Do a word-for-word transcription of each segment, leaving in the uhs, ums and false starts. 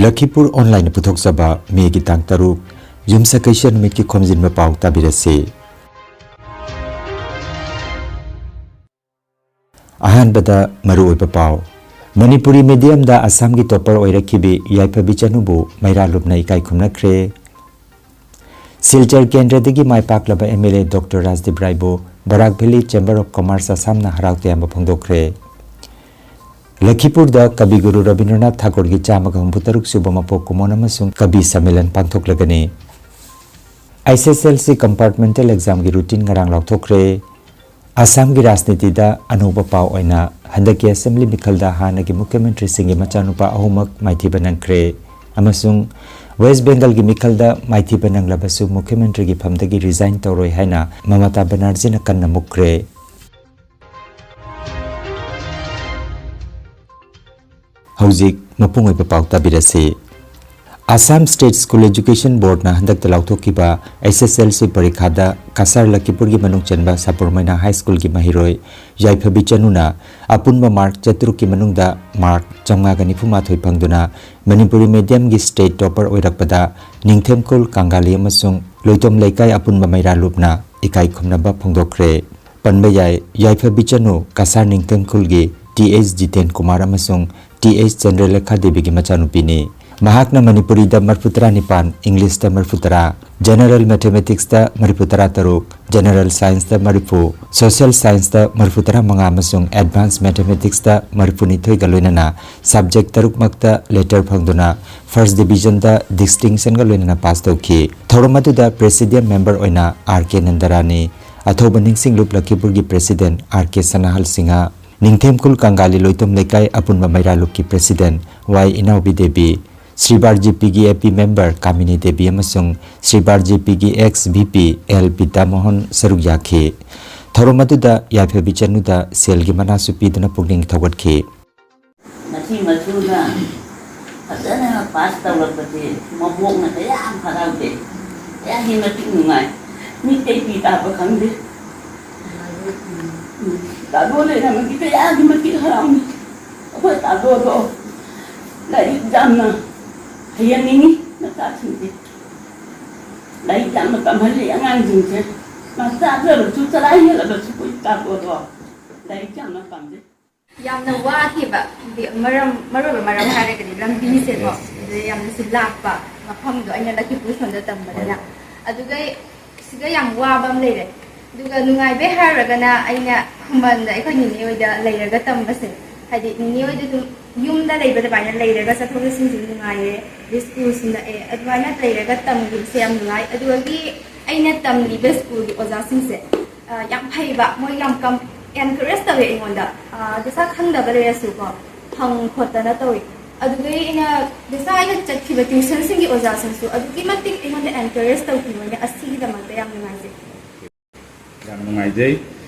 ꯂꯈꯤꯄꯨꯔ ꯑꯣꯟꯂꯥꯏꯟꯅ ꯄꯨꯊꯣꯛꯆꯕ ꯃꯦꯒꯤ ꯇꯥꯡ ꯇꯔꯨꯛ, ꯌꯨꯝꯁꯀꯩꯁ ꯅꯨꯃꯤꯠꯀꯤ ꯈꯣꯝꯖꯤꯟꯕ ꯄꯥꯎ ꯇꯥꯕꯤꯔꯁꯤ꯫ ꯑꯍꯥꯟꯕꯗ ꯃꯔꯨꯑꯣꯏꯕ ꯄꯥꯎ꯫ ꯃꯅꯤꯄꯨꯔꯤ ꯃꯤꯗꯤꯌꯝꯗ ꯑꯁꯥꯝꯒꯤ ꯇꯣꯄꯔ ꯑꯣꯏꯔꯛꯈꯤꯕꯤ ꯌꯥꯏꯐꯕꯤ ꯆꯅꯨꯕꯨ ꯃꯩꯔꯥ ꯂꯨꯞꯅ ꯏꯀꯥꯏ ꯈꯨꯝꯅꯈ꯭ꯔꯦ꯫ ꯁꯤꯜꯆꯔ ꯀꯦꯟꯗ꯭ꯔꯗꯒꯤ ꯃꯥꯏ ꯄꯥꯛꯂꯕ M L A doctor Rajdeep ꯔꯥꯏꯕꯨ Barak valley chamber of commerce ꯑꯁꯥꯝꯅ ꯍꯔꯥꯎ ꯇꯌꯥꯝꯕ ꯐꯣꯡꯗꯣꯛꯈ꯭ꯔꯦ꯫ ꯂꯈꯤꯄꯨꯔꯗ ꯀꯕꯤ ꯒꯨꯔꯨ ꯔꯕꯤꯟꯗ꯭ꯔꯅꯥꯊ ꯊꯥꯒꯣꯔꯒꯤ ꯆꯥꯝꯃꯒ ꯍꯨꯝꯐꯨ ꯇꯔꯨꯛ ꯁꯨꯕ ꯃꯄꯣꯛ ꯀꯨꯝꯑꯣꯟ ꯑꯃꯁꯨꯡ ꯀꯕꯤ ꯁꯝꯃꯦꯂꯟ ꯄꯥꯡꯊꯣꯛꯂꯒꯅꯤ꯫ ꯑꯩꯁ ꯑꯦꯁ ꯑꯦꯜ ꯁꯤ ꯀꯝꯄꯥꯔꯠꯃꯦꯟꯇꯦꯜ ꯑꯦꯛꯖꯥꯝꯒꯤ ꯔꯨꯇꯤꯟ ꯉꯔꯥꯡ ꯂꯥꯎꯊꯣꯛꯈ꯭ꯔꯦ꯫ ꯑꯁꯥꯝꯒꯤ ꯔꯥꯖꯅꯤꯇꯤꯗ ꯑꯅꯧꯕ ꯄꯥꯎ ꯑꯣꯏꯅ ꯍꯟꯗꯛꯀꯤ ꯑꯁꯦꯝꯕ꯭ꯂꯤ ꯃꯤꯈꯜꯗ ꯍꯥꯟꯅꯒꯤ ꯃꯨꯈ꯭ꯌ ꯃꯟꯇ꯭ꯔꯤꯁꯤꯡꯒꯤ ꯃꯆꯥꯅꯨꯄꯥ ꯑꯍꯨꯝꯃꯛ ꯃꯥꯏꯊꯤꯕ ꯅꯪꯈ꯭ꯔꯦ ꯑꯃꯁꯨꯡ ꯋꯦꯁ ꯕꯦꯡꯒꯜꯒꯤ ꯃꯤꯈꯜꯗ ꯃꯥꯏꯊꯤꯕ ꯅꯪꯂꯕꯁꯨ ꯃꯨꯈ꯭ꯌ ꯃꯟꯇ꯭ꯔꯤꯒꯤ ꯐꯝꯗꯒꯤ ꯔꯤꯖꯥꯏꯟ ꯇꯧꯔꯣꯏ ꯍꯥꯏꯅ ꯃꯃꯇꯥ ꯕꯦꯅꯔꯖꯤꯅ ꯀꯟꯅ ꯃꯨꯛꯈ꯭ꯔꯦ꯫ ꯍꯧꯖꯤꯛ ꯃꯄꯨꯡ ꯑꯣꯏꯕ ꯄꯥꯎ ꯇꯥꯕꯤꯔꯁꯤ꯫ ꯑꯁꯥꯝ ꯁ꯭ꯇꯦꯠ ꯁ꯭ꯀꯨꯜ ꯑꯦꯖꯨꯀꯦꯁꯟ ꯕꯣꯔꯗꯅ ꯍꯟꯗꯛꯇ ꯂꯥꯎꯊꯣꯛꯈꯤꯕ ꯑꯩꯁ ꯑꯦꯁ ꯑꯦꯜ ꯁꯤ ꯄꯔꯤꯈꯥꯗ ꯀꯁꯥꯔ ꯂꯈꯤꯄꯨꯔꯒꯤ ꯃꯅꯨꯡ ꯆꯟꯕ ꯁꯥꯄꯨꯔꯃꯩꯅꯥ ꯍꯥꯏ ꯁ꯭ꯀꯨꯜꯒꯤ ꯃꯍꯩꯔꯣꯏ ꯌꯥꯏꯐꯕꯤ ꯆꯅꯨꯅ ꯑꯄꯨꯟꯕ ꯃꯥꯔꯛ ꯆꯥꯇ꯭ꯔꯨꯛꯀꯤ ꯃꯅꯨꯡꯗ ꯃꯥꯔꯛ ꯆꯥꯝꯃꯉꯥꯒ ꯅꯤꯐꯨ ꯃꯥꯊꯣꯏ ꯐꯪꯗꯨꯅ ꯃꯅꯤꯄꯨꯔꯤ ꯃꯤꯗꯤꯌꯝꯒꯤ ꯁ꯭ꯇꯦꯠ ꯇꯣꯄꯔ ꯑꯣꯏꯔꯛꯄꯗ ꯅꯤꯡꯊꯦꯝꯈꯨꯜ ꯀꯪꯒꯥꯂꯤ ꯑꯃꯁꯨꯡ ꯂꯣꯏꯇꯣꯝ ꯂꯩꯀꯥꯏ ꯑꯄꯨꯟꯕ ꯃꯩꯔꯥ ꯂꯨꯞꯅ ꯏꯀꯥꯏ ꯈꯨꯝꯅꯕ ꯐꯣꯡꯗꯣꯛꯈ꯭ꯔꯦ꯫ ꯄꯟꯕ ꯌꯥꯏ, ꯌꯥꯏꯐꯕꯤ ꯆꯅꯨ ꯀꯁꯥꯔ ꯅꯤꯡꯊꯦꯝꯈꯨꯜꯒꯤ ꯇꯤ ꯑꯩꯆ ꯖꯤꯇꯦꯟ ꯀꯨꯃꯥꯔ ꯑꯃꯁꯨꯡ ꯇꯤ ꯑꯩꯆ ꯆꯟꯗ꯭ꯔꯂꯦꯈꯥ ꯗꯦꯕꯤꯒꯤ ꯃꯆꯥꯅꯨꯄꯤꯅꯤ꯫ ꯃꯍꯥꯛꯅ ꯃꯅꯤꯄꯨꯔꯤꯗ ꯃꯔꯤꯐꯨ ꯇꯔꯥꯅꯤꯄꯥꯟ, ꯏꯪꯂꯤꯁꯇ ꯃꯔꯤꯐꯨ ꯇꯔꯥ, ꯖꯦꯅꯔꯦꯜ ꯃꯦꯊꯃꯦꯇꯤꯛꯁꯇ ꯃꯔꯤꯐꯨ ꯇꯔꯥ ꯇꯔꯨꯛ, ꯖꯦꯅꯔꯦꯜ ꯁꯥꯏꯟꯁꯇ ꯃꯔꯤꯐꯨ, ꯁꯣꯁꯤꯌꯦꯜ ꯁꯥꯏꯟꯁꯇ ꯃꯔꯤꯐꯨ ꯇꯔꯥ ꯃꯉꯥ ꯑꯃꯁꯨꯡ ꯑꯦꯗꯚꯥꯟꯁ ꯃꯦꯊꯃꯦꯇꯤꯛꯁꯇ ꯃꯔꯤꯐꯨ ꯅꯤꯊꯣꯏꯒ ꯂꯣꯏꯅꯅ ꯁꯕꯖꯦꯛ ꯇꯔꯨꯛꯃꯛꯇ ꯂꯦꯇꯔ ꯐꯪꯗꯨꯅ ꯐꯥꯔꯁ ꯗꯤꯕꯤꯖꯟꯗ ꯗꯤꯁꯇꯤꯡꯁꯟꯒ ꯂꯣꯏꯅꯅ ꯄꯥꯁ ꯇꯧꯈꯤ꯫ ꯊꯧꯔꯝ ꯑꯗꯨꯗ ꯄ꯭ꯔꯦꯁꯤꯗꯦꯟ ꯃꯦꯝꯕꯔ ꯑꯣꯏꯅ ꯑꯥꯔ ꯀꯦ ꯅꯟꯗꯔꯥꯅꯤ, ꯑꯊꯧꯕ ꯅꯤꯡꯁꯤꯡꯂꯨꯞ ꯂꯈꯤꯄꯨꯔꯒꯤ ꯄ꯭ꯔꯦꯁꯤꯗꯦꯟ ꯑꯥꯔ ꯀꯦ ꯁꯅꯥꯍꯜ ꯁꯤꯡꯍ, ꯅꯤꯡꯊꯦꯝꯈꯨꯜ ꯀꯪꯒꯥꯂꯤ ꯂꯣꯏꯇꯣꯝ ꯂꯩꯀꯥꯏ ꯑꯄꯨꯟꯕ ꯃꯩꯔꯥ ꯂꯨꯞꯀꯤ ꯄ꯭ꯔꯦꯁꯤꯗꯦꯟ ꯋꯥꯏ ꯏꯅꯥꯎꯕꯤ ꯗꯦꯕꯤ, ꯁ꯭ꯔꯤꯕꯥꯔ ꯖꯦ ꯄꯤꯒꯤ ꯑꯦ ꯄꯤ ꯃꯦꯝꯕꯔ ꯀꯥꯃꯤꯅꯤ ꯗꯦꯕꯤ ꯑꯃꯁꯨꯡ ꯁ꯭ꯔꯤꯕꯥꯔ ꯖꯦ ꯄꯤꯒꯤ ꯑꯦꯛꯁ ꯚꯤ ꯄꯤ ꯑꯦꯜ ꯕꯤꯗ꯭ꯌꯥ ꯃꯣꯍꯟ ꯁꯔꯨꯛ ꯌꯥꯈꯤ꯫ ꯊꯧꯔꯝ ꯑꯗꯨꯗ ꯌꯥꯏꯐꯕꯤ ꯆꯅꯨꯗ ꯁꯦꯜꯒꯤ ꯃꯅꯥꯁꯨ ꯄꯤꯗꯨꯅ ꯄꯨꯛꯅꯤꯡ ꯊꯧꯒꯠꯈꯤ꯫ ꯃꯁꯤ ꯃꯆꯨꯅ ꯐꯖꯅ ꯄꯥꯁ ꯇꯧꯔꯛꯄꯁꯦ ꯃꯕꯣꯛꯅ ꯀꯌꯥꯝ ꯍꯔꯥꯎꯖꯩ, ꯀꯌꯥꯒꯤ ꯃꯇꯤꯛ ꯅꯨꯡꯉꯥꯏ꯫ ꯃꯤꯠꯇꯩ ꯄꯤ ꯇꯥꯕ ꯈꯪꯗꯦ꯫ ꯎꯝ, ꯇꯥꯗꯣ ꯂꯩꯔꯝꯃꯗꯤ ꯀꯌꯥꯒꯤ ꯃꯇꯤꯛ ꯍꯔꯥꯎꯅꯤ꯫ ꯑꯩꯈꯣꯏ ꯇꯥꯗꯣꯗꯣ ꯂꯥꯏꯔꯤꯛ ꯌꯥꯝꯅ ꯌꯦꯡꯅꯤꯡꯉꯤ ꯃꯆꯥꯁꯤꯡꯁꯦ꯫ ꯂꯥꯏꯔꯤꯛ ꯌꯥꯝꯅ ꯇꯝꯍꯜꯂꯤ ꯑꯉꯥꯡꯁꯤꯡꯁꯦ꯫ ꯃꯆꯥꯗ ꯑꯣꯏꯔꯁꯨ ꯆꯔꯥ ꯍꯦꯜꯂꯕꯁꯨ ꯀꯨꯏ ꯀꯥꯞꯄꯗꯣ ꯂꯥꯏꯔꯤꯛ ꯌꯥꯝꯅ ꯄꯥꯝꯖꯩ꯫ ꯌꯥꯝꯅ ꯋꯥꯈꯤꯕ, ꯍꯥꯏꯗꯤ ꯃꯔꯝ, ꯃꯔꯨꯑꯣꯏꯕ ꯃꯔꯝ ꯍꯥꯏꯔꯒꯗꯤ ꯂꯝꯕꯤꯁꯦꯀꯣ, ꯑꯗꯨꯗ ꯌꯥꯝꯅꯁꯨ ꯂꯥꯞꯄ ꯃꯐꯝꯗꯣ ꯑꯩꯅ ꯂꯛꯈꯤꯄꯨꯔ ꯁꯣꯝꯗ ꯇꯝꯕꯅꯤꯅ꯫ ꯑꯗꯨꯒ ꯁꯤꯗ ꯌꯥꯝ ꯋꯥꯕ ꯑꯃ ꯂꯩꯔꯦ꯫ ꯑꯗꯨꯒ ꯅꯨꯡꯉꯥꯏꯕꯩ ꯍꯥꯏꯔꯨꯔꯒꯅ ꯑꯩꯅ ꯈꯨꯃꯟꯗ ꯑꯩꯈꯣꯏ ꯅꯤꯅꯦ ꯍꯣꯏꯗ ꯂꯩꯔꯒ ꯇꯝꯕꯁꯦ, ꯍꯥꯏꯗꯤ ꯅꯤꯅꯦ ꯍꯣꯏꯗ ꯑꯗꯨꯝ ꯌꯨꯝꯗ ꯂꯩꯕ ꯑꯗꯨꯃꯥꯏꯅ ꯂꯩꯔꯒ ꯆꯠꯊꯣꯛ ꯆꯠꯁꯤꯟꯁꯨ ꯅꯨꯡꯉꯥꯏꯔꯦ, ꯑꯗꯩ ꯁ꯭ꯀꯨꯜꯁꯨ ꯅꯛꯑꯦ, ꯑꯗꯨꯃꯥꯏꯅ ꯂꯩꯔꯒ ꯇꯝꯈꯤꯕꯁꯦ ꯌꯥꯝ ꯅꯨꯡꯉꯥꯏ꯫ ꯑꯗꯨꯗꯒꯤ ꯑꯩꯅ ꯇꯝꯂꯤꯕ ꯁ꯭ꯀꯨꯜꯒꯤ ꯑꯣꯖꯥꯁꯤꯡꯁꯦ, ꯑ, ꯌꯥꯝ ꯐꯩꯕ, ꯃꯣꯏ ꯌꯥꯝ ꯀꯝ-, encourage ꯇꯧꯋꯦ ꯑꯩꯉꯣꯟꯗ꯫ ꯑ, ꯗꯁꯥ ꯈꯪꯗꯕ ꯂꯩꯔꯁꯨꯀꯣ, ꯍꯪ ꯈꯣꯠꯇꯅ ꯇꯧꯋꯤ꯫ ꯑꯗꯨꯗꯒꯤ ꯑꯩꯅ ꯗꯁꯥ ꯑꯩꯅ ꯆꯠꯈꯤꯕ tuition ꯁꯤꯡꯒꯤ ꯑꯣꯖꯥꯁꯤꯡꯁꯨ ꯑꯗꯨꯛꯀꯤ ꯃꯇꯤꯛ ꯑꯩꯉꯣꯟꯗ encourage ꯇꯧꯈꯤꯕꯅꯦ, ꯑꯁꯤꯒꯤꯗꯃꯛꯇ ꯌꯥꯝ ꯅꯨꯡꯉꯥꯏꯖꯩ꯫ ꯌꯥꯝ ꯅꯨꯡꯉꯥꯏꯖꯩ꯫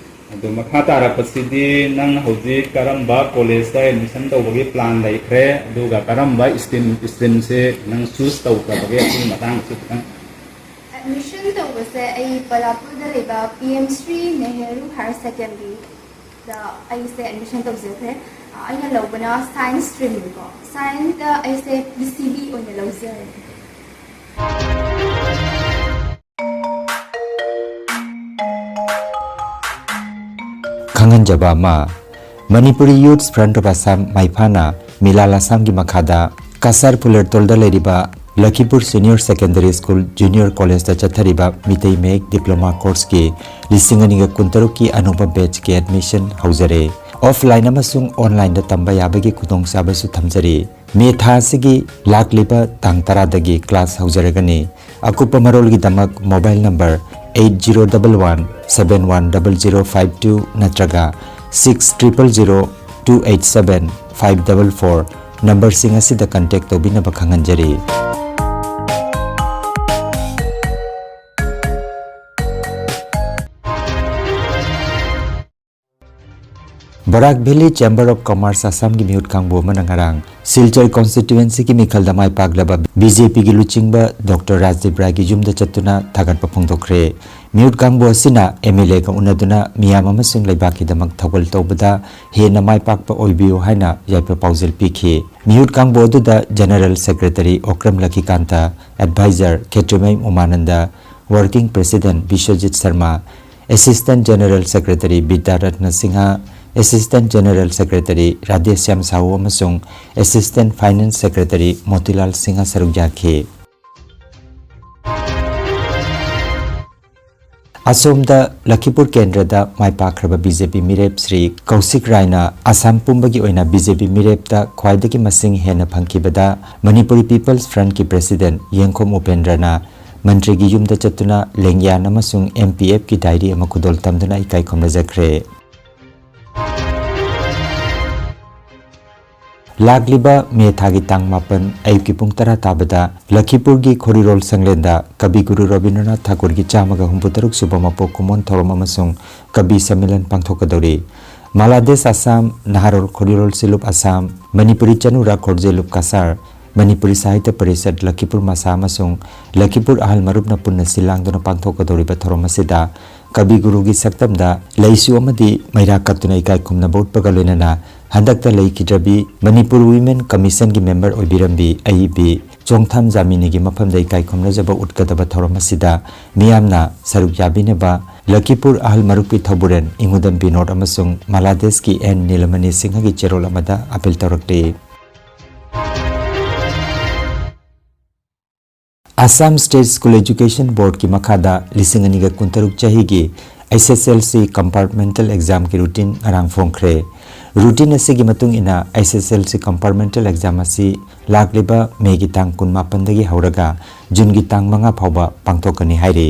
ꯑꯗꯣ ꯃꯈꯥ ꯇꯥꯔꯛꯄꯁꯤꯗꯤ ꯅꯪ ꯍꯧꯖꯤꯛ ꯀꯔꯝꯕ ꯀꯣꯂꯦꯖꯇ admission ꯇꯧꯕꯒꯤ plan ꯂꯩꯈ꯭ꯔꯦ, ꯑꯗꯨꯒ ꯀꯔꯝꯕ stream, stream ꯁꯦ ꯅꯪ choose ꯇꯧꯈ꯭ꯔꯕꯒꯦ, ꯑꯗꯨꯒꯤ ꯃꯇꯥꯡꯗꯁꯨ ꯈꯤꯇꯪ꯫ Admission ꯇꯧꯕꯁꯦ ꯑꯩ ꯕꯂꯥꯄꯨꯔꯗ ꯂꯩꯕ P M Shri Nehru Higher Secondary ꯗ ꯑꯩꯁꯦ admission ꯇꯧꯖꯈ꯭ꯔꯦ꯫ ꯑꯩꯅ ꯂꯧꯕꯅ science stream ꯅꯤꯀꯣ꯫ Science ꯇ ꯑꯩꯁꯦ P C B ꯑꯣꯏꯅ ꯂꯧꯖꯔꯦ꯫ ꯈꯪꯍꯟꯖꯕ ꯑꯃ, Manipuri Youth Front of Assam ꯃꯥꯏꯐꯥꯅ ꯃꯤꯂꯥꯜ ꯑꯁꯥꯝꯒꯤ ꯃꯈꯥꯗ ꯀꯁꯥꯔ ꯐꯨꯂꯔꯇꯣꯜꯗ ꯂꯩꯔꯤꯕ ꯂꯈꯤꯄꯨꯔ Senior Secondary School Junior College ꯇ ꯆꯠꯊꯔꯤꯕ ꯃꯤꯇꯩ ꯃꯌꯦꯛ diploma course ꯀꯤ ꯂꯤꯁꯤꯡ ꯑꯅꯤꯒ ꯀꯨꯟꯇꯔꯨꯛꯀꯤ ꯑꯅꯧꯕ batch ꯀꯤ admission ꯍꯧꯖꯔꯦ꯫ Offline ꯑꯃꯁꯨꯡ online ꯗ ꯇꯝꯕ ꯌꯥꯕꯒꯤ ꯈꯨꯗꯣꯡꯆꯥꯕꯁꯨ ꯊꯝꯖꯔꯤ꯫ ꯃꯦ ꯊꯥ ꯑꯁꯤꯒꯤ ꯂꯥꯛꯂꯤꯕ ꯇꯥꯡ ꯇꯔꯥꯗꯒꯤ class ꯍꯧꯖꯔꯒꯅꯤ꯫ ꯑꯀꯨꯞꯄ ꯃꯔꯣꯜꯒꯤꯗꯃꯛ mobile number eight zero double one seven one double zero five two ꯅꯠꯇ꯭ꯔꯒ six triple zero two eight seven five double four number ꯁꯤꯡ ꯑꯁꯤꯗ contact ꯇꯧꯕꯤꯅꯕ ꯈꯪꯍꯟꯖꯔꯤ꯫ ꯕꯔꯥꯛ Valley Chamber of Commerce ꯑꯁꯥꯝꯒꯤ ꯃꯤꯍꯨꯠ ꯀꯥꯡꯕꯨ ꯑꯃꯅ ꯉꯔꯥꯡ ꯁꯤꯜꯆꯔ constituency ꯒꯤ ꯃꯤꯈꯜꯗ ꯃꯥꯏ ꯄꯥꯛꯂꯕ B J P ꯒꯤ ꯂꯨꯆꯤꯡꯕ Doctor ꯔꯥꯖꯗꯤꯞ ꯔꯥꯏꯒꯤ ꯌꯨꯝꯗ ꯆꯠꯇꯨꯅ ꯊꯥꯒꯠꯄ ꯐꯣꯡꯗꯣꯛꯈ꯭ꯔꯦ꯫ ꯃꯤꯍꯨꯠ ꯀꯥꯡꯕꯨ ꯑꯁꯤꯅ ꯑꯦꯝ ꯑꯦꯜ ꯑꯦꯒ ꯎꯅꯗꯨꯅ ꯃꯤꯌꯥꯝ ꯑꯃꯁꯨꯡ ꯂꯩꯕꯥꯛꯀꯤꯗꯃꯛ ꯊꯧꯒꯜ ꯇꯧꯕꯗ ꯍꯦꯟꯅ ꯃꯥꯏ ꯄꯥꯛꯄ ꯑꯣꯏꯕꯤꯌꯨ ꯍꯥꯏꯅ ꯌꯥꯏꯐ ꯄꯥꯎꯖꯦꯜ ꯄꯤꯈꯤ꯫ ꯃꯤꯍꯨꯠ ꯀꯥꯡꯕꯨ ꯑꯗꯨꯗ General Secretary ꯑꯣꯀ꯭ꯔꯝ ꯂꯈꯤꯀꯥꯟꯇ, Advisor ꯈꯦꯇ꯭ꯔꯤꯃꯌꯨꯝ ꯎꯃꯥꯅꯟꯗ, Working President Biswajit Sharma, Assistant General Secretary ꯕꯤꯗ꯭ꯌꯥꯔꯠꯅ Singh, Assistant General Secretary Radheshyam Shahu ꯑꯃꯁꯨꯡ Assistant Finance Secretary Motilal Singh ꯁꯔꯨꯛ ꯌꯥꯈꯤ꯫ ꯑꯁꯣꯝꯗ ꯂꯈꯤꯄꯨꯔ ꯀꯦꯟꯗ꯭ꯔꯗ ꯃꯥꯏ ꯄꯥꯛꯈ꯭ꯔꯕ ꯕꯤ ꯖꯦ ꯄꯤ ꯃꯤꯔꯦꯞ ꯁ꯭ꯔꯤ ꯀꯧꯁꯤꯛ ꯔꯥꯏꯅ ꯑꯁꯥꯝ ꯄꯨꯝꯕꯒꯤ ꯑꯣꯏꯅ ꯕꯤ ꯖꯦ ꯄꯤ ꯃꯤꯔꯦꯞꯇ ꯈ꯭ꯋꯥꯏꯗꯒꯤ ꯃꯁꯤꯡ ꯍꯦꯟꯅ ꯐꯪꯈꯤꯕꯗ ꯃꯅꯤꯄꯨꯔꯤ People's Frontꯀꯤ President ꯌꯦꯡꯈꯣꯝ ꯎꯄꯦꯟꯗ꯭ꯔꯅ ꯃꯟꯇ꯭ꯔꯤꯒꯤ ꯌꯨꯝꯗ ꯆꯠꯇꯨꯅ ꯂꯦꯡꯌꯥꯟ ꯑꯃꯁꯨꯡ ꯑꯦꯝ ꯄꯤ ꯑꯦꯐꯀꯤ diary ꯑꯃ ꯈꯨꯗꯣꯜ ꯇꯝꯗꯨꯅ ꯏꯀꯥꯏ ꯈꯨꯝꯅꯖꯈ꯭ꯔꯦ꯫ ꯂꯥꯛꯂꯤꯕ ꯃꯦ ꯊꯥꯒꯤ ꯇꯥꯡ ꯃꯥꯄꯟ ꯑꯌꯨꯛꯀꯤ ꯄꯨꯡ ꯇꯔꯥ ꯇꯥꯕꯗ ꯂꯈꯤꯄꯨꯔꯒꯤ ꯈꯣꯔꯤꯔꯣꯜ ꯁꯪꯂꯦꯟꯗ ꯀꯕꯤ ꯒꯨꯔꯨ ꯔꯕꯤꯟꯗ꯭ꯔꯅꯥꯊ ꯊꯥꯀꯨꯔꯒꯤ ꯆꯥꯝꯃꯒ ꯍꯨꯝꯐꯨ ꯇꯔꯨꯛ ꯁꯨꯕ ꯃꯄꯣꯛ ꯀꯨꯝꯑꯣꯟ ꯊꯧꯔꯝ ꯑꯃꯁꯨꯡ ꯀꯕꯤ ꯁꯝꯃꯦꯂꯟ ꯄꯥꯡꯊꯣꯛꯀꯗꯧꯔꯤ꯫ ꯃꯥꯂꯥꯗꯦꯁ ꯑꯁꯥꯝ, ꯅꯍꯥꯔꯣꯜ ꯈꯣꯔꯤꯔꯣꯜ ꯁꯤꯂꯨꯞ ꯑꯁꯥꯝ, ꯃꯅꯤꯄꯨꯔꯤ ꯆꯅꯨꯔꯥ ꯈꯣꯔꯖꯦꯂꯨꯞ ꯀꯁꯥꯔ, ꯃꯅꯤꯄꯨꯔꯤ ꯁꯥꯍꯤꯇ꯭ꯌ ꯄꯔꯤꯁꯠ ꯂꯈꯤꯄꯨꯔ ꯃꯁꯥ ꯑꯃꯁꯨꯡ ꯂꯈꯤꯄꯨꯔ ꯑꯍꯜ ꯃꯔꯨꯞꯅ ꯄꯨꯟꯅ ꯁꯤꯜ ꯂꯥꯡꯗꯨꯅ ꯄꯥꯡꯊꯣꯛꯀꯗꯧꯔꯤꯕ ꯊꯧꯔꯝ ꯑꯁꯤꯗ ꯀꯕꯤ ꯒꯨꯔꯨꯒꯤ ꯁꯛꯇꯝꯗ ꯂꯩꯁꯨ ꯑꯃꯗꯤ ꯃꯩꯔꯥ ꯀꯠꯇꯨꯅ ꯏꯀꯥꯏ ꯈꯨꯝꯅꯕ ꯎꯠꯄꯒ ꯂꯣꯏꯅꯅ ꯍꯟꯗꯛꯇ ꯂꯩꯈꯤꯗ꯭ꯔꯕꯤ ꯃꯅꯤꯄꯨꯔ Women Commissionꯒꯤ member ꯑꯣꯏꯕꯤꯔꯝꯕꯤ ꯑꯏꯕꯤ ꯆꯣꯡꯊꯥꯝ ꯖꯥꯃꯤꯅꯤꯒꯤ ꯃꯐꯝꯗ ꯏꯀꯥꯏ ꯈꯨꯝꯅꯖꯕ ꯎꯠꯀꯗꯕ ꯊꯧꯔꯝ ꯑꯁꯤꯗ ꯃꯤꯌꯥꯝꯅ ꯁꯔꯨꯛ ꯌꯥꯕꯤꯅꯕ ꯂꯈꯤꯄꯨꯔ ꯑꯍꯜ ꯃꯔꯨꯞꯀꯤ ꯊꯧꯕꯨꯔꯦꯟ ꯏꯉꯨꯗꯝ ꯕꯤꯅꯣꯗ ꯑꯃꯁꯨꯡ ꯃꯥꯂꯥꯗꯦꯁꯀꯤ ꯑꯦꯟ ꯅꯤꯂꯃꯅꯤ ꯁꯤꯡꯍꯒꯤ ꯆꯦꯔꯣꯜ ꯑꯃꯗ appeal ꯇꯧꯔꯛꯂꯤ꯫ Assam State School Education Boardꯀꯤ ꯃꯈꯥꯗ ꯂꯤꯁꯤꯡ ꯑꯅꯤꯒ ꯀꯨꯟꯇꯔꯨꯛ ꯆꯍꯤꯒꯤ H S L C compartmental examꯒꯤ routine ꯉꯔꯥꯡ ꯐꯣꯡꯈ꯭ꯔꯦ꯫ Routine ꯑꯁꯤꯒꯤ ꯃꯇꯨꯡ ꯏꯟꯅ H S L C compartmental exam ꯑꯁꯤ ꯂꯥꯛꯂꯤꯕ ꯃꯦꯒꯤ ꯇꯥꯡ ꯀꯨꯟꯃꯥꯄꯟꯗꯒꯤ ꯍꯧꯔꯒ ꯖꯨꯟꯒꯤ ꯇꯥꯡ ꯃꯉꯥ ꯐꯥꯎꯕ ꯄꯥꯡꯊꯣꯛꯀꯅꯤ ꯍꯥꯏꯔꯤ꯫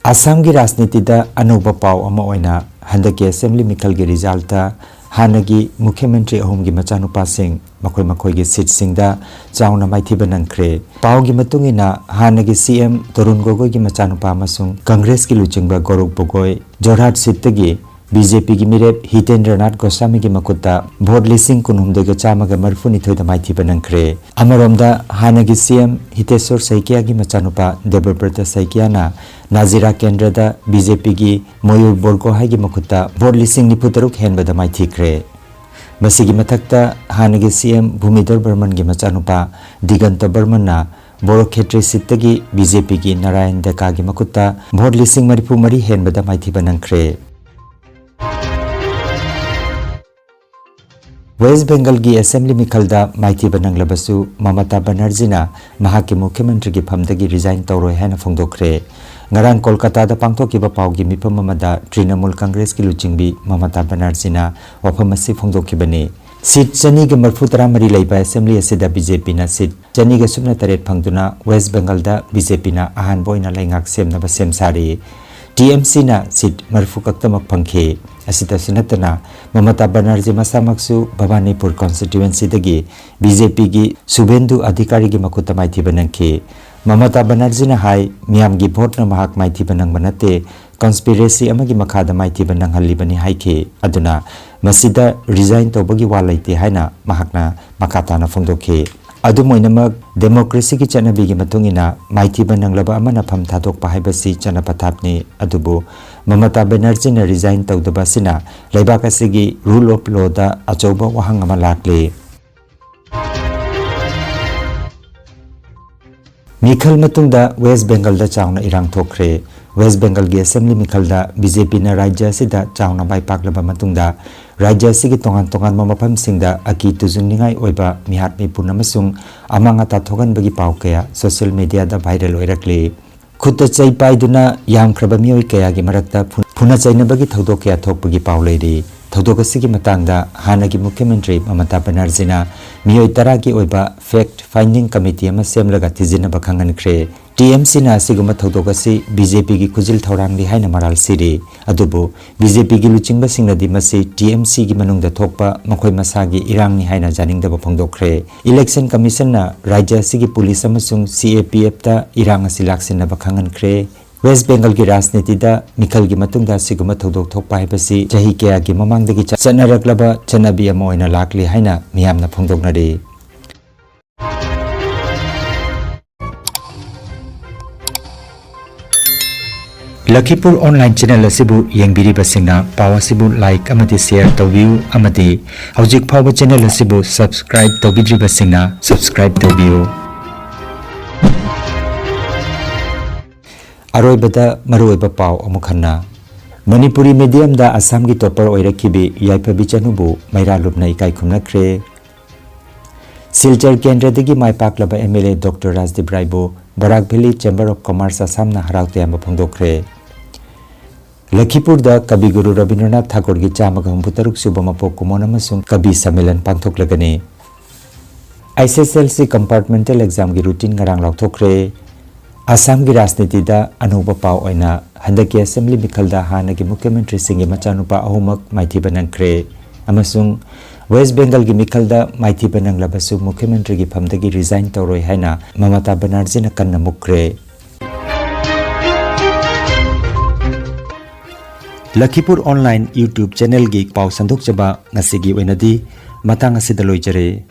ꯑꯁꯥꯝꯒꯤ ꯔꯥꯖꯅꯤꯇꯤꯗ ꯑꯅꯧꯕ ꯄꯥꯎ ꯑꯃ ꯑꯣꯏꯅ ꯍꯟꯗꯛꯀꯤ assembly ꯃꯤꯈꯜꯒꯤ resultꯇ ꯍꯥꯟꯅꯒꯤ ꯃꯨꯈ꯭ꯌ ꯃꯟꯇ꯭ꯔꯤ ꯑꯍꯨꯝꯒꯤ ꯃꯆꯥꯅꯨꯄꯥꯁꯤꯡ ꯃꯈꯣꯏ ꯃꯈꯣꯏꯒꯤ seatꯁꯤꯡꯗ ꯆꯥꯎꯅ ꯃꯥꯏꯊꯤꯕ ꯅꯪꯈ꯭ꯔꯦ꯫ ꯄꯥꯎꯒꯤ ꯃꯇꯨꯡ ꯏꯟꯅ ꯍꯥꯟꯅꯒꯤ C M ꯇꯔꯨꯟ ꯒꯣꯒꯣꯏꯒꯤ ꯃꯆꯥꯅꯨꯄꯥ ꯑꯃꯁꯨꯡ ꯀꯪꯒ꯭ꯔꯦꯁꯀꯤ ꯂꯨꯆꯤꯡꯕ ꯒꯧꯔꯧ ꯒꯣꯒꯣꯏ ꯖꯣꯔꯍꯥꯠ seatꯇꯒꯤ ꯕꯤ ꯖꯦ ꯄꯤꯒꯤ ꯃꯤꯔꯦꯞ ꯍꯤꯇꯦꯟꯗ꯭ꯔꯅꯥꯊ ꯒꯣꯁꯥꯃꯤꯒꯤ ꯃꯈꯨꯠꯇ ꯚꯣꯠ ꯂꯤꯁꯤꯡ ꯀꯨꯟꯍꯨꯝꯗꯣꯏꯒ ꯆꯥꯝꯃꯒ ꯃꯔꯤꯐꯨꯅꯤꯊꯣꯏꯗ ꯃꯥꯏꯊꯤꯕ ꯅꯪꯈ꯭ꯔꯦ꯫ ꯑꯃꯔꯣꯝꯗ ꯍꯥꯟꯅꯒꯤ ꯁꯤ ꯑꯦꯝ ꯍꯤꯇꯦꯁꯣꯔ ꯁꯩꯀꯤꯌꯥꯒꯤ ꯃꯆꯥꯅꯨꯄꯥ ꯗꯦꯕꯕ꯭ꯔꯇ ꯁꯩꯀꯤꯌꯥꯅ ꯅꯥꯖꯤꯔꯥ ꯀꯦꯟꯗ꯭ꯔꯗ ꯕꯤ ꯖꯦ ꯄꯤꯒꯤ ꯃꯣꯌꯨꯔ ꯕꯣꯔꯒꯣꯍꯥꯏꯒꯤ ꯃꯈꯨꯠꯇ ꯚꯣꯠ ꯂꯤꯁꯤꯡ ꯅꯤꯐꯨ ꯇꯔꯨꯛ ꯍꯦꯟꯕꯗ ꯃꯥꯏꯊꯤꯈ꯭ꯔꯦ꯫ ꯃꯁꯤꯒꯤ ꯃꯊꯛꯇ ꯍꯥꯟꯅꯒꯤ ꯁꯤ ꯑꯦꯝ ꯚꯨꯃꯤꯙꯔ ꯕꯔꯃꯟꯒꯤ ꯃꯆꯥꯅꯨꯄꯥ ꯗꯤꯒꯟꯇ ꯕꯔꯃꯟꯅ ꯕꯣꯔꯣ ꯈꯦꯇ꯭ꯔꯤ ꯁꯤꯠꯇꯒꯤ ꯕꯤ ꯖꯦ ꯄꯤꯒꯤ ꯅꯥꯔꯥꯌꯟ ꯗꯦꯀꯥꯒꯤ ꯃꯈꯨꯠꯇ ꯚꯣꯠ ꯂꯤꯁꯤꯡ ꯃꯔꯤꯐꯨ ꯃꯔꯤ ꯍꯦꯟꯕꯗ ꯃꯥꯏꯊꯤꯕ ꯅꯪꯈ꯭ꯔꯦ꯫ ꯋꯦꯁ ꯕꯦꯡꯒꯜꯒꯤ ꯑꯦꯁꯦꯝꯕ꯭ꯂꯤ ꯃꯤꯈꯜꯗ ꯃꯥꯏꯊꯤꯕ ꯅꯪꯂꯕꯁꯨ ꯃꯃꯇꯥ ꯕꯅꯔꯖꯤꯅ ꯃꯍꯥꯛꯀꯤ ꯃꯨꯈ꯭ꯌ ꯃꯟꯇ꯭ꯔꯤꯒꯤ ꯐꯝꯗꯒꯤ ꯔꯤꯖꯥꯏꯟ ꯇꯧꯔꯣꯏ ꯍꯥꯏꯅ ꯐꯣꯡꯗꯣꯛꯈ꯭ꯔꯦ꯫ ꯉꯔꯥꯡ ꯀꯣꯜꯀꯥꯇꯥꯗ ꯄꯥꯡꯊꯣꯛꯈꯤꯕ ꯄꯥꯎꯒꯤ ꯃꯤꯐꯝ ꯑꯃꯗ ꯇ꯭ꯔꯤꯅꯃꯨꯜ ꯀꯪꯒ꯭ꯔꯦꯁꯀꯤ ꯂꯨꯆꯤꯡꯕꯤ ꯃꯃꯇꯥ ꯕꯅꯔꯖꯤꯅ ꯋꯥꯐꯝ ꯑꯁꯤ ꯐꯣꯡꯗꯣꯛꯈꯤꯕꯅꯤ꯫ ꯁꯤꯠ ꯆꯅꯤꯒ ꯃꯔꯤꯐꯨ ꯇꯔꯥꯃꯔꯤ ꯂꯩꯕ ꯑꯦꯁꯦꯝꯕ꯭ꯂꯤ ꯑꯁꯤꯗ ꯕꯤ ꯖꯦ ꯄꯤꯅ ꯁꯤꯠ ꯆꯅꯤꯒ ꯁꯨꯞꯅ ꯇꯔꯦꯠ ꯐꯪꯗꯨꯅ ꯋꯦꯁ ꯕꯦꯡꯒꯜꯗ ꯕꯤ ꯖꯦ ꯄꯤꯅ ꯑꯍꯥꯟꯕ ꯑꯣꯏꯅ ꯂꯩꯉꯥꯛ ꯁꯦꯝꯅꯕ ꯁꯦꯝ ꯁꯥꯔꯤ꯫ ꯇꯤ ꯑꯦꯝ ꯁꯤꯅ ꯁꯤꯠ ꯃꯔꯤꯐꯨ ꯈꯛꯇꯃꯛ ꯐꯪꯈꯤ꯫ ꯑꯁꯤꯇꯁꯨ ꯅꯠꯇꯅ ꯃꯃꯇꯥ ꯕꯅꯔꯖꯤ ꯃꯁꯥꯃꯛꯁꯨ ꯚꯕꯥꯅꯤꯄꯨꯔ ꯀꯣꯟꯁꯇꯤꯇ꯭ꯋꯦꯟꯁꯤꯗꯒꯤ ꯕꯤ ꯖꯦ ꯄꯤꯒꯤ ꯁꯨꯚꯦꯟꯗꯨ ꯑꯙꯤꯀꯥꯔꯤꯒꯤ ꯃꯈꯨꯠꯇ ꯃꯥꯏꯊꯤꯕ ꯅꯪꯈꯤ꯫ ꯃꯃꯇꯥ ꯕꯅꯔꯖꯤꯅ ꯍꯥꯏ, ꯃꯤꯌꯥꯝꯒꯤ ꯚꯣꯠꯅ ꯃꯍꯥꯛ ꯃꯥꯏꯊꯤꯕ ꯅꯪꯕ ꯅꯠꯇꯦ, ꯀꯟꯁꯄꯤꯔꯦꯁꯤ ꯑꯃꯒꯤ ꯃꯈꯥꯗ ꯃꯥꯏꯊꯤꯕ ꯅꯪꯍꯜꯂꯤꯕꯅꯤ ꯍꯥꯏꯈꯤ꯫ ꯑꯗꯨꯅ ꯃꯁꯤꯗ ꯔꯤꯖꯥꯏꯟ ꯇꯧꯕꯒꯤ ꯋꯥ ꯂꯩꯇꯦ ꯍꯥꯏꯅ ꯃꯍꯥꯛꯅ ꯃꯈꯥ ꯇꯥꯅ ꯐꯣꯡꯗꯣꯛꯈꯤ꯫ ꯑꯗꯨꯝ ꯑꯣꯏꯅꯃꯛ, ꯗꯦꯃꯣꯀ꯭ꯔꯦꯁꯤꯒꯤ ꯆꯠꯅꯕꯤꯒꯤ ꯃꯇꯨꯡ ꯏꯟꯅ ꯃꯥꯏꯊꯤꯕ ꯅꯪꯂꯕ ꯑꯃꯅ ꯐꯝ ꯊꯥꯗꯣꯛꯄ ꯍꯥꯏꯕꯁꯤ ꯆꯠꯅ ꯄꯊꯥꯞꯅꯤ꯫ ꯑꯗꯨꯕꯨ ꯃꯃꯇꯥ ꯕꯦꯅꯔꯖꯤꯅ ꯔꯤꯖꯥꯏꯟ ꯇꯧꯗꯕ ꯑꯁꯤꯅ ꯂꯩꯕꯥꯛ ꯑꯁꯤꯒꯤ ꯔꯨꯜ ꯑꯣꯐ ꯂꯣꯗ ꯑꯆꯧꯕ ꯋꯥꯍꯪ ꯑꯃ ꯂꯥꯛꯂꯤ꯫ ꯃꯤꯈꯜ ꯃꯇꯨꯡꯗ ꯋꯦꯁ ꯕꯦꯡꯒꯜꯗ ꯆꯥꯎꯅ ꯏꯔꯥꯡ ꯊꯣꯛꯈ꯭ꯔꯦ꯫ ꯋꯦꯁ ꯕꯦꯡꯒꯜꯒꯤ ꯑꯦꯁꯦꯝꯕ꯭ꯂꯤ ꯃꯤꯈꯜꯗ ꯕꯤ ꯖꯦ ꯄꯤꯅ ꯔꯥꯖ꯭ꯌ ꯑꯁꯤꯗ ꯆꯥꯎꯅ ꯃꯥꯏ ꯄꯥꯛꯂꯕ ꯃꯇꯨꯡꯗ, ꯔꯥꯖ꯭ꯌ ꯑꯁꯤꯒꯤ ꯇꯣꯉꯥꯟ ꯇꯣꯉꯥꯟꯕ ꯃꯐꯝꯁꯤꯡꯗ ꯑꯀꯤ ꯇꯨꯖꯨꯡꯅꯤꯡꯉꯥꯏ ꯑꯣꯏꯕ ꯃꯤꯍꯥꯠ ꯃꯤꯄꯨꯟ ꯑꯃꯁꯨꯡ ꯑꯃꯥꯡ ꯑꯇꯥ ꯊꯣꯛꯍꯟꯕꯒꯤ ꯄꯥꯎ ꯀꯌꯥ ꯁꯣꯁꯤꯌꯦꯜ ꯃꯤꯗꯤꯌꯥꯗ ꯚꯥꯏꯔꯦꯜ ꯑꯣꯏꯔꯛꯂꯤ꯫ ꯈꯨꯠꯇ ꯆꯩ ꯄꯥꯏꯗꯨꯅ ꯌꯥꯝꯈ꯭ꯔꯕ ꯃꯤꯑꯣꯏ ꯀꯌꯥꯒꯤ ꯃꯔꯛꯇ ꯐꯨ-, ꯐꯨꯅ ꯆꯩꯅꯕꯒꯤ ꯊꯧꯗꯣꯛ ꯀꯌꯥ ꯊꯣꯛꯄꯒꯤ ꯄꯥꯎ ꯂꯩꯔꯤ꯫ ꯊꯧꯗꯣꯛ ꯑꯁꯤꯒꯤ ꯃꯇꯥꯡꯗ ꯍꯥꯟꯅꯒꯤ ꯃꯨꯈ꯭ꯌ ꯃꯟꯇ꯭ꯔꯤ ꯃꯃꯇꯥ ꯕꯅꯔꯖꯤꯅ ꯃꯤꯑꯣꯏ ꯇꯔꯥꯒꯤ ꯑꯣꯏꯕ ꯐꯦꯛꯠ ꯐꯥꯏꯟꯗꯤꯡ ꯀꯃꯤꯇꯤ ꯑꯃ ꯁꯦꯝꯂꯒ ꯊꯤꯖꯤꯟꯅꯕ ꯈꯪꯍꯟꯈ꯭ꯔꯦ꯫ ꯇꯤ ꯑꯦꯝ ꯁꯤꯅ ꯑꯁꯤꯒꯨꯝꯕ ꯊꯧꯗꯣꯛ ꯑꯁꯤ ꯕꯤ ꯖꯦ ꯄꯤꯒꯤ ꯈꯨꯖꯤꯜ ꯊꯧꯔꯥꯡꯅꯤ ꯍꯥꯏꯅ ꯃꯔꯥꯜ ꯁꯤꯔꯤ꯫ ꯑꯗꯨꯕꯨ ꯕꯤ ꯖꯦ ꯄꯤꯒꯤ ꯂꯨꯆꯤꯡꯕꯁꯤꯡꯅꯗꯤ ꯃꯁꯤ ꯇꯤ ꯑꯦꯝ ꯁꯤꯒꯤ ꯃꯅꯨꯡꯗ ꯊꯣꯛꯄ ꯃꯈꯣꯏ ꯃꯁꯥꯒꯤ ꯏꯔꯥꯡꯅꯤ ꯍꯥꯏꯅ ꯌꯥꯅꯤꯡꯗꯕ ꯐꯣꯡꯗꯣꯛꯈ꯭ꯔꯦ꯫ ꯏꯂꯦꯛꯁꯟ ꯀꯃꯤꯁꯟꯅ ꯔꯥꯖ꯭ꯌ ꯑꯁꯤꯒꯤ ꯄꯨꯂꯤꯁ ꯑꯃꯁꯨꯡ ꯁꯤ ꯑꯦ ꯄꯤ ꯑꯦꯐꯇ ꯏꯔꯥꯡ ꯑꯁꯤ ꯂꯥꯛꯁꯤꯟꯅꯕ ꯈꯪꯍꯟꯈ꯭ꯔꯦ꯫ ꯋꯦꯁ ꯕꯦꯡꯒꯜꯒꯤ ꯔꯥꯖꯅꯤꯇꯤꯗ ꯃꯤꯈꯜꯒꯤ ꯃꯇꯨꯡꯗ ꯑꯁꯤꯒꯨꯝꯕ ꯊꯧꯗꯣꯛ ꯊꯣꯛꯄ ꯍꯥꯏꯕꯁꯤ ꯆꯍꯤ ꯀꯌꯥꯒꯤ ꯃꯃꯥꯡꯗꯒꯤ ꯆꯠꯅꯔꯛꯂꯕ ꯆꯠꯅꯕꯤ ꯑꯃ ꯑꯣꯏꯅ ꯂꯥꯛꯂꯤ ꯍꯥꯏꯅ ꯃꯤꯌꯥꯝꯅ ꯐꯣꯡꯗꯣꯛꯅꯔꯤ꯫ ꯂꯈꯤꯄꯨꯔ ꯑꯣꯟꯂꯥꯏꯟ ꯆꯦꯅꯦꯜ ꯑꯁꯤꯕꯨ ꯌꯦꯡꯕꯤꯔꯤꯕꯁꯤꯡꯅ ꯄꯥꯎ ꯑꯁꯤꯕꯨ ꯂꯥꯏꯛ ꯑꯃꯗꯤ ꯁꯦꯌꯔ ꯇꯧꯕꯤꯌꯨ ꯑꯃꯗꯤ ꯍꯧꯖꯤꯛ ꯐꯥꯎꯕ ꯆꯦꯅꯦꯜ ꯑꯁꯤꯕꯨ ꯁꯕꯁꯀ꯭ꯔꯥꯏꯕ ꯇꯧꯕꯤꯗ꯭ꯔꯤꯕꯁꯤꯡꯅ ꯁꯕꯁꯀ꯭ꯔꯥꯏꯕ ꯇꯧꯕꯤꯌꯨ꯫ ꯑꯔꯣꯏꯕꯗ ꯃꯔꯨꯑꯣꯏꯕ ꯄꯥꯎ ꯑꯃꯨꯛ ꯍꯟꯅ꯫ ꯃꯅꯤꯄꯨꯔꯤ ꯃꯤꯗꯤꯌꯝꯗ ꯑꯁꯥꯝꯒꯤ ꯇꯣꯄꯔ ꯑꯣꯏꯔꯛꯈꯤꯕꯤ ꯌꯥꯏꯐꯕꯤ ꯆꯅꯨꯕꯨ ꯃꯩꯔꯥ ꯂꯨꯞꯅ ꯏꯀꯥꯏ ꯈꯨꯝꯅꯈ꯭ꯔꯦ꯫ ꯁꯤꯜꯆꯔ ꯀꯦꯟꯗ꯭ꯔꯗꯒꯤ ꯃꯥꯏ ꯄꯥꯛꯂꯕ M L A doctor Rajdeep ꯔꯥꯏꯕꯨ Barak valley chamber of commerce ꯑꯁꯥꯝꯅ ꯍꯔꯥꯎ ꯇꯌꯥꯝꯕ ꯐꯣꯡꯗꯣꯛꯈ꯭ꯔꯦ꯫ ꯂꯈꯤꯄꯨꯔꯗ ꯀꯕꯤ ꯒꯨꯔꯨ ꯔꯕꯤꯟꯗ꯭ꯔꯅꯥꯊ ꯊꯥꯒꯣꯔꯒꯤ ꯆꯥꯝꯃꯒ ꯍꯨꯝꯐꯨ ꯇꯔꯨꯛ ꯁꯨꯕ ꯃꯄꯣꯛ ꯀꯨꯝꯑꯣꯟ ꯑꯃꯁꯨꯡ ꯀꯕꯤ ꯁꯝꯃꯦꯂꯟ ꯄꯥꯡꯊꯣꯛꯂꯒꯅꯤ꯫ ꯑꯩꯁ ꯑꯦꯁ ꯑꯦꯜ ꯁꯤ ꯀꯝꯄꯥꯔꯠꯃꯦꯟꯇꯦꯜ ꯑꯦꯛꯖꯥꯝꯒꯤ ꯔꯨꯇꯤꯟ ꯉꯔꯥꯡ ꯂꯥꯎꯊꯣꯛꯈ꯭ꯔꯦ꯫ ꯑꯁꯥꯝꯒꯤ ꯔꯥꯖꯅꯤꯇꯤꯗ ꯑꯅꯧꯕ ꯄꯥꯎ ꯑꯣꯏꯅ ꯍꯟꯗꯛꯀꯤ ꯑꯦꯁꯦꯝꯕ꯭ꯂꯤ ꯃꯤꯈꯜꯗ ꯍꯥꯟꯅꯒꯤ ꯃꯨꯈ꯭ꯌ ꯃꯟꯇ꯭ꯔꯤꯁꯤꯡꯒꯤ ꯃꯆꯥꯅꯨꯄꯥ ꯑꯍꯨꯝꯃꯛ ꯃꯥꯏꯊꯤꯕ ꯅꯪꯈ꯭ꯔꯦ ꯑꯃꯁꯨꯡ ꯋꯦꯁ ꯕꯦꯡꯒꯜꯒꯤ ꯃꯤꯈꯜꯗ ꯃꯥꯏꯊꯤꯕ ꯅꯪꯂꯕꯁꯨ ꯃꯨꯈ꯭ꯌ ꯃꯟꯇ꯭ꯔꯤꯒꯤ ꯐꯝꯗꯒꯤ ꯔꯤꯖꯥꯏꯟ ꯇꯧꯔꯣꯏ ꯍꯥꯏꯅ ꯃꯃꯇꯥ ꯕꯅꯔꯖꯤꯅ ꯀꯟꯅ ꯃꯨꯛꯈ꯭ꯔꯦ꯫ ꯂꯈꯤꯄꯨꯔ ꯑꯣꯟꯂꯥꯏꯟ YouTube ꯆꯦꯅꯦꯜꯒꯤ ꯄꯥꯎ ꯁꯟꯗꯣꯛꯆꯕ ꯉꯁꯤꯒꯤ ꯑꯣꯏꯅꯗꯤ ꯃꯇꯥꯡ ꯑꯁꯤꯗ ꯂꯣꯏꯖꯔꯦ꯫